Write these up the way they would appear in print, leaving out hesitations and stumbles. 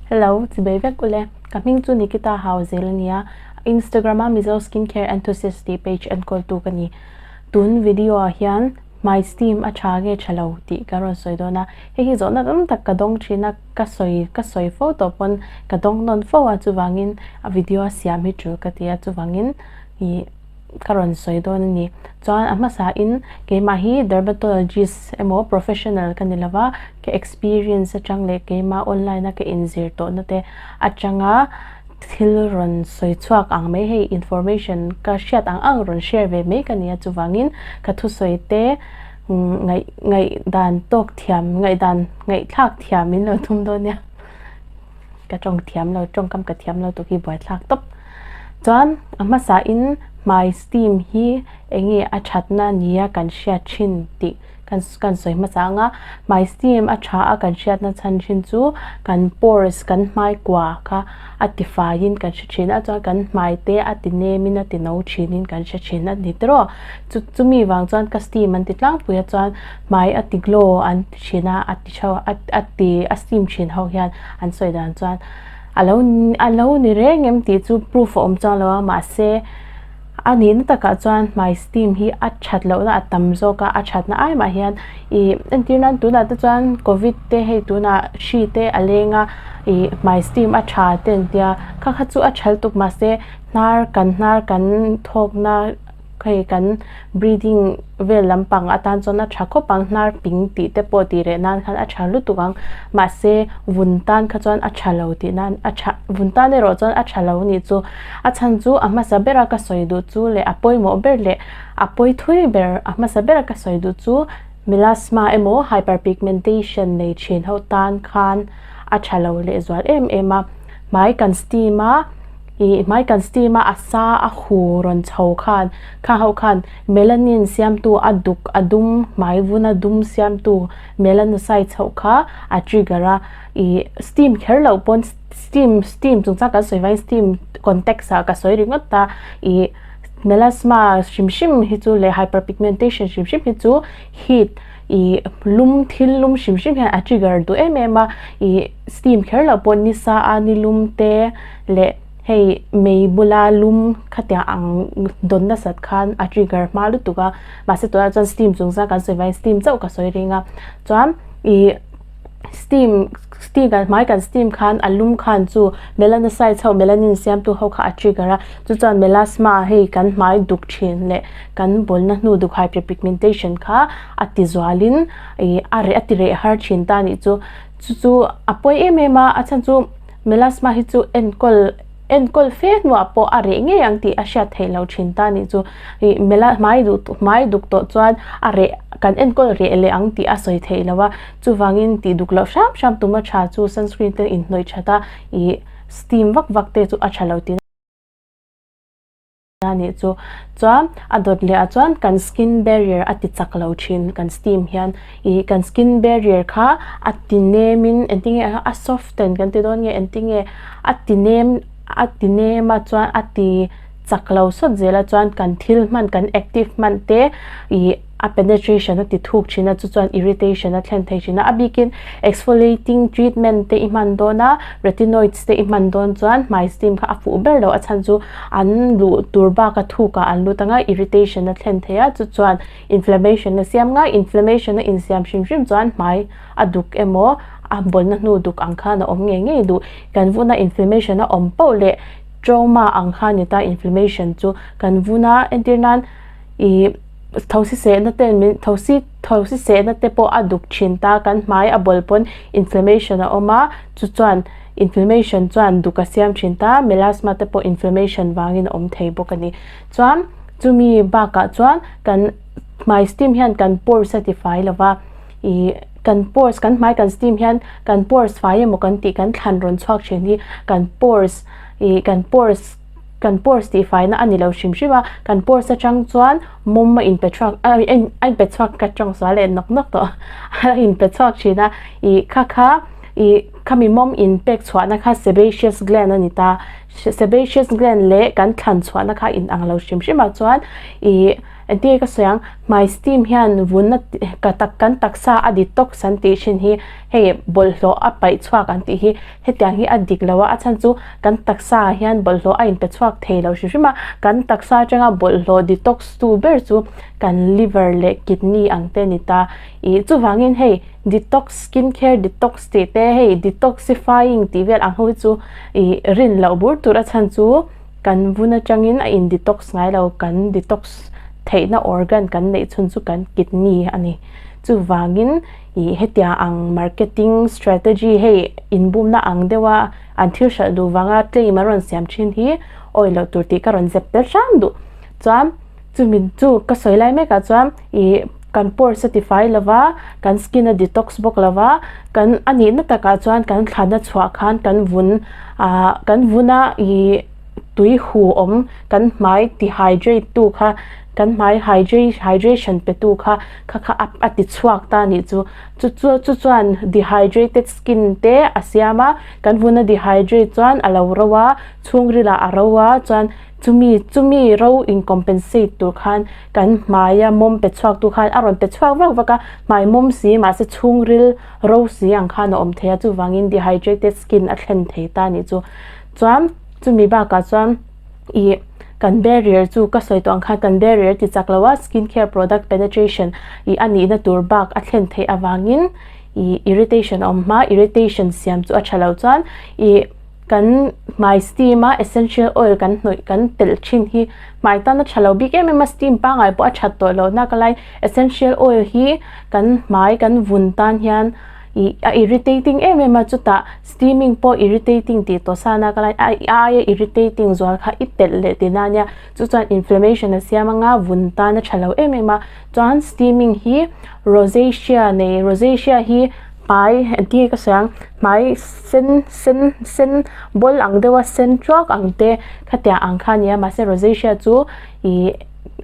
Hello, chibei vek ule. Ka hming chu Nikita Hauzel a nia. Instagram a Mizo Skincare Enthusiast tih page enkawltu ka ni. Tun video ah hian hmai steam a tha nge tha lo tih ka rawn sawi dawn a. Hei hi zawhna tam tak ka dawng thin a, ka sawi ka sawi fo tawh pawn ka dawng nawn fo a, chuvangin a video a siam hi tul ka ti a, chuvangin ih ka rawn sawi dawn a ni. Chuan a hmasain keimah hi dermatologist emaw professional ka ni lova, ka experience atang leh keimah online a ka inzir tawhna te atanga thil rawn sawi chhuak ang mai hei information ka hriat ang ang rawn share ve mai ka ni a, chuvangin ka thusawi te ngaih ngaihdan tawk thiam ngaihdan ngaihthlak thiam min lo tum dawn nia. Ka tawng thiam lo tawngkam ka thiam lo tuk hi buaithlak tawp. Chuan a hmasa in hmai steam hi eng nge a thatna nia kan hriat thin tih kan kan sawi hmasa ang a. Hmai steam a tha a kan hriatna chhan thin chu kan pores kan hmai kua kha a ti faiin kan hre thin a chuan kan hmai te a ti nem in a ti no thin in kan hre thin a ni tiraw. Chu chumi vang chuan ka steam an ti tlangpui a chuan hmai a ti glow an ti thin a a ti tho a a ti a steam thin ho hian an sawi dan chuan a lo a lo ni reng em tih chu proof a awm chuang lo a mahse a nihna takah chuan hmai steam hi a that lohna a tam zawk a a thatna ai mah hian ih entir nan tunah te chuan covid te hei tunah hri te a leng a ih hmai steam a tha te an tia kha kha chu a tha lutuk mahse hnar kan hnar kan thawkna Hei kan breathing vel lampang atan chuan a tha khawp ang, hnar ping tih te pawh tih reh nan khan a tha lutuk ang. Mahse vun tan kha chuan a tha lo tih nan a tha vun tan erawh chuan a tha lo anih chu. A chhan chu a hmasa bera ka sawi duh chu leh a pawimawh ber leh a pawi thui ber a hmasa bera ka sawi duh chu melasma emaw hyperpigmentation nei thin ho tan khan a tha lo lehzual em em a. Hmai kan steam a. Ih hmai kan steam a a sa a hu rawn chho khan kha ho khan melanin siamtu a duk a dum hmai vun a dum siamtu melanocytes ho kha a trigger a ih steam kher loh pawn steam steam chungchang kan sawi vangin steam context ah ka sawi ringawt a ih melasma hrim hrim hi chu leh hyperpigmentation hrim hrim hi chu heat ih lum thil lum hrim hrim hian a trigger duh em em a ih steam kher loh pawh nisa a nilum te. Leh hei mei bula lum khatiang ang dawn nasat khan a trigger hma lutuk a, mahse tunah chuan steam chung zan kan sawi vangin steam chauh ka sawi ring a, chuan ih steam steam kan hmai kan steam khan a lum khan chu melanocytes ho melanin siamtu ho kha a trigger a, chu chuan melasma hei kan hmai duk thin leh kan bawlna hnu duk hyperpigmentation kha a ti zualin ih a reh a ti reh har thin ta anih chu, chu chu a pawi em em a, a chhan chu. Melasma hi chu enkawl enkawl fe hnuah pawh a reh ngei ang tih a hriat theih loh thin ta nih chu. Ih mela hmai duh hmai duk tawh chuan a reh kan enkawl reh leh ang tih a sawi theih loh a, chuvangin tih duk loh hram hram tuma tha chu sunscreen te inhnawih that a, ih steam vak vak te chu a tha lo tih. A nih chu. Chuan a dawt leh ah chuan kan skin barrier a ti chak lo thin kan steam hian ih kan skin barrier kha a ti nem in engtin nge a soften kan ti dawn nge engtin nge a ti nem a ti nem a chuan a ti chak lo sawt zel a chuan kan thil hman kan active hman te ih a penetration a ti thuk thin a chu chuan irritation a thlen thei thin a a bikin exfoliating treatment te i hman dawn a retinoids te i hman dawn chuan hmai steam kha a fuh ber lo a chhan chu an luh tur bak a thuk ah an lut anga irritation a thlen thei a chu chuan inflammation a siam ngai inflammation a insiam hrim hrim chuan hmai a duk emaw a bawlna hnu duk ang khan a awm ngei ngei duh kan vuna inflammation a awm poh leh trauma ang kha ni ta inflammation chu kan vuna entir nan ih Thosi sehna ten min thosi thosi sehna te pawh a duk thin ta kan hmai a bawl pawn inflammation a awm a chu chuan inflammation chuan duk a siam thin ta melasma te pawh inflammation vangin a awm thei bawk a ni chuan chumi bakah chuan kan hmai steam hian kan pores a ti fai lo va ih kan pores kan hmai kan steam hian kan pores fai emaw kan tih kan thlan rawn chhuak thin hi kan pores ih kan pores. Kan pores tih faina a ni lo hrim hrim a, kan pores atang chuan mawm a inpe chhuak a a inpe chhuak ka tawng sual leh nawk nawk tawh a inpe chhuak thin a ih kha kha ih khami mawm inpek chhuahna kha sebaceous gland a ni ta sebaceous gland leh kan thlan chhuahna kha inang lo hrim hrim ah chuan ih. Engtin nge ka sawi ang, hmai steam hian vun a ka tak kan taksa a detox an tih thin hi hei bawlhhlawh a paih chhuak an tih hi hetiang hi a dik lo a, a chhan chu kan taksa ah hian bawlhhlawh a inpe chhuak thei lo hrim hrim a, kan taksa atanga bawlhhlawh detox tu ber chu kan liver leh kidney ang te a ni ta. Ih chuvangin hei detox skin care detox tih te hei detoxifying tih vel ang ho hi chu ih rin loh bur tur a chhan chu kan vun atangin a in detox ngai lo kan detox theihna organ kan neih chhun chu kan kidney a ni. Chuvangin ih hetiang ang marketing strategy hei inbumna ang deuha an thil hralh duh vanga claim an rawn siam thin hi awi loh tur tih ka rawn zep tel hram duh. Chuan chumi chu ka sawi lai mekah chuan ih kan pores a tifai lova kan skin a detox bawk lova kan a nihna takah chuan kan thlana chhuah khan kan vun ah kan vuna ih tui hu awm kan hmai ti hydrate tu kha kan hmai hydration pe tu kha kha kha a ti chhuak ta a nih chu chu chu chu chuan dehydrated skin te a siam a kan vun a dehydrate chuan a lo ro a chhungril ah a ro a chuan chumi chumi ro in compensate tur khan kan hmaia mawm pe chhuak tu khan a rawn pe chhuak vak vak a hmai mawm si mahse chhungril ro si ang khan a awm thei a chuvangin dehydrated skin a thlen thei ta a nih chu chuan chumi bakah chuan ih kan barrier chu ka sawi tawh ang khan kan barrier ti chak lo a skin care product penetration ih a nihna tur bak a thlen theih avangin ih irritation a awm hma irritation siam chu a tha lo chuan ih. Kan hmai steam a essential oil kan hnawih kan telh thin hi hmai tan a tha lo bik em em a steam pangngai pawh a that tawh loh nak alai essential oil hi kan hmai kan vun tan hian ih a irritating em em a chutah steaming pawh irritating tih tawh sa nak alai a aia irritating zual kha i telh leh tihna ania chu chuan inflammation a siam anga vun tan a tha lo em em a chuan steaming hi rosacea nei rosacea hi hmai engtin nge ka sawi ang hmai sen sen sen bawl ang deuha sen tuak ang te khatiang ang kha a ni a mahse rosacea chu ih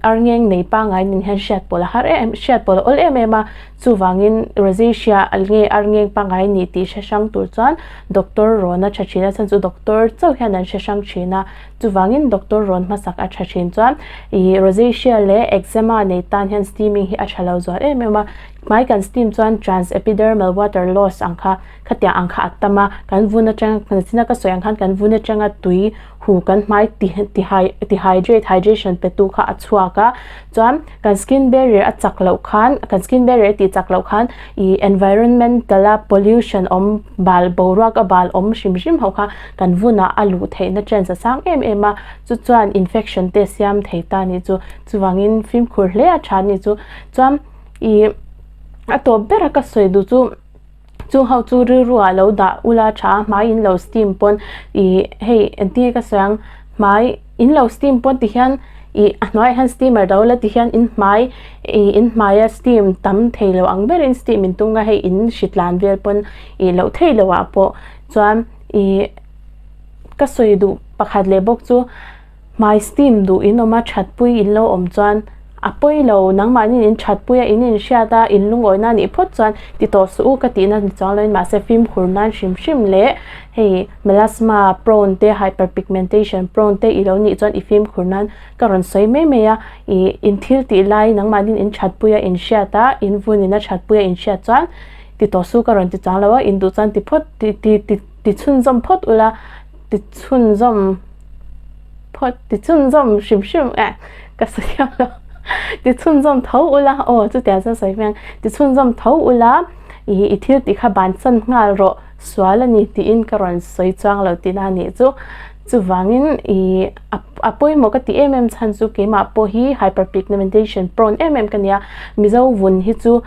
arngeng nei pangngai nen hian hriat pawlh a har em hriat pawlh a awl em em a chuvangin rosacea nge arngeng pangngai ni tih hre hrang tur chuan doctor rawn a tha thin a chhan chu doctor chauh hian an hre hrang thin a chuvangin doctor rawn hmasak a tha thin chuan ih rosacea leh eczema nei tan hian steaming hi a tha lo zual em em a hmai kan steam chuan transepidermal water loss ang kha. Khatiang ang kha a tam a, kan vun atanga kan zina ka sawi ang khan kan vun atanga tui hu kan hmai ti ti ti hydrate hydration pe tu kha a chhuak a, chuan kan skin barrier a chak loh khan kan skin barrier a tih chak loh khan ih environmental a pollution awm bal boruak a bal awm hrim hrim ho kha kan vunah a luh theihna chance a sang em em a, chu chuan infection te siam thei ta a nih chu, chuvangin fimkhur hle a tha a nih chu, chuan ih a tawp ber a ka sawi duh chu. Chung ho chu rilru ah lo dah ula tha a hmai in lo steam pawn ih hei engtin nge ka sawi ang hmai in lo steam pawn ti hian ih a hnuaiah hian steamer do la ti hian in hmai ih in hmaia steam tam thei lo ang berin steam in tung a hei in hritlan vel pawn ih loh theih loh ah pawh chuan ih ka sawi duh pakhat leh bawk chu. Hmai steam duh in awm a, thatpui in lo awm chuan a pawi lo, nangmahni in thatpui a, in inhriat a, in lungawina a nih phawt chuan ti tawh suh u ka tihna ni chuang loin mahse fimkhur nan hrim hrim leh hei melasma prone te hyperpigmentation prone te i lo nih chuan i fimkhur nan ka rawn sawi mai mai a, ih in thil tih lai nangmahni in thatpui a inhriat a, in vun in a thatpui a inhriat chuan ti tawh suh ka rawn ti chuang lo a, in duh chuan ti phawt ti ti ti chhunzawm phawt ula ti chhunzawm. Phawt ti chhunzawm hrim hrim eh ka sawi thiam lo ti chhunzawm tho ula aw chutiang chuan sawi hmel ti chhunzawm tho ula ih i thil tih kha bansan nghal rawh sual a ni tiin ka rawn sawi chuang lo tihna a nih chu chuvangin ih a pawimawh ka ti em em chhan chu keimah pawh hi hyperpigmentation prone em em ka nia mizo vun hi chu.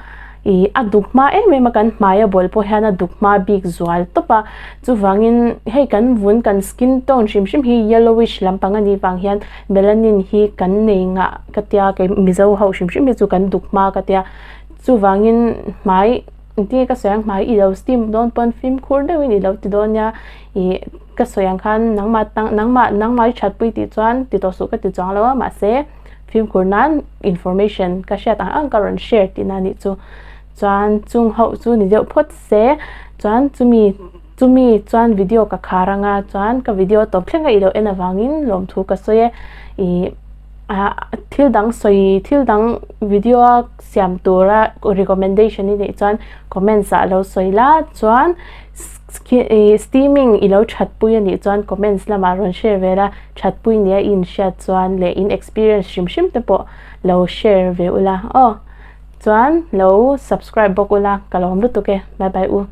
Ih a duk hma em em a kan hmai a bawl pawh hian a duk hma bik zual tawp a chuvangin hei kan vun kan skin tone hrim hrim hi yellowish lampang a nih vang hian melanin hi kan nei ngah ka tia kei mizo ho hrim hrim hi chu kan duk hma ka tia chuvangin hmai engtin nge ka sawi ang hmai i lo steam dawn pawn fimkhur deuhin i lo ti dawn nia ih ka sawi ang khan nangmah tang nangmah nangmah i thatpui tih chuan ti tawh suh ka ti chuang lo a mahse. Fimkhur nan information ka hriat ang ang ka rawn share tihna anih chu. Chuan chung ho chu ni deuh phawt se chuan chumi chumi chuan video ka khar anga chuan ka video tawp thleng a i lo en avangin lawmthu ka sawi e. Ih. Thil dang sawi thil dang video a siam tura recommendation i neih chuan comments ah lo sawi la chuan steaming i lo that pui a nih chuan comments lamah rawn share ve la that pui nia i inhriat chuan leh in experience hrim hrim te pawh lo share ve ula aw chuan lo subscribe bawk ula ka lawm lutuk e bye bye u.